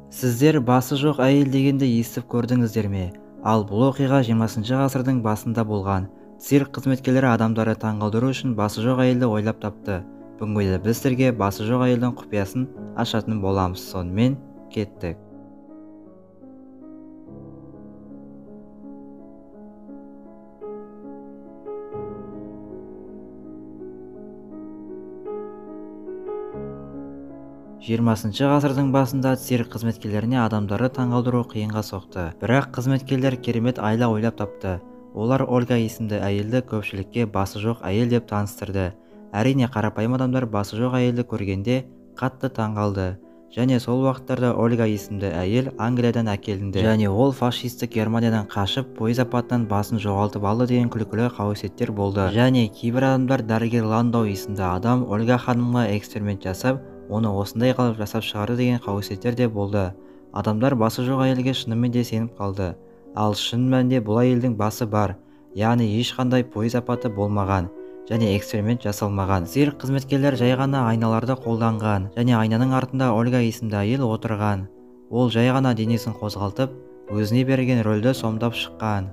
Сіздер басы жоқ әйел дегенді естіп көрдіңіздер ме? Ал бұл оқиға 20 ғасырдың басында болған. Цирк қызметкерлері адамдарды таңғалдыру үшін басы жоқ әйелді ойлап тапты. Бүгінгі біз сіздерге басы жоқ әйелдің құпиясын ашатын боламыз. Сонымен кеттік. Жиырмасыншы ғасырдың басында цирк қызметкерлеріне адамдарды таңғалдыру қиынға соқты. Бірақ қызметкерлер керемет айла ойлап тапты. Олар Ольга есімді әйелді көпшілікке басы жоқ әйел деп таныстырды. Әрине, қарапайым адамдар басы жоқ әйелді көргенде қатты таңғалды. Және сол уақыттарда Ольга есімді әйел Англиядан әкелінді. Және ол фашистік Германиядан қашып, пойыз апатынан басын жоғалтып алды деген күлкілі қауесеттер болды. Және кейбір адамдар дәрігер Ландау есімді адам Ольга ханымға эксперимент жасап, оны осындай қылып жасап шығарды деген қауесеттер де болды. Адамдар басы жоқ әйелге шынымен де сеніп қалды. Ал шын мәнінде бұл әйелдің басы бар, яғни ешқандай пойыз апаты болмаған және эксперимент жасалмаған. Цирк қызметкерлері жай ғана айналарды қолданған және айнаның артында Ольга есімді әйел отырған. Ол жай ғана денесін қозғалтып, өзіне берген рөлді сомдап шыққан.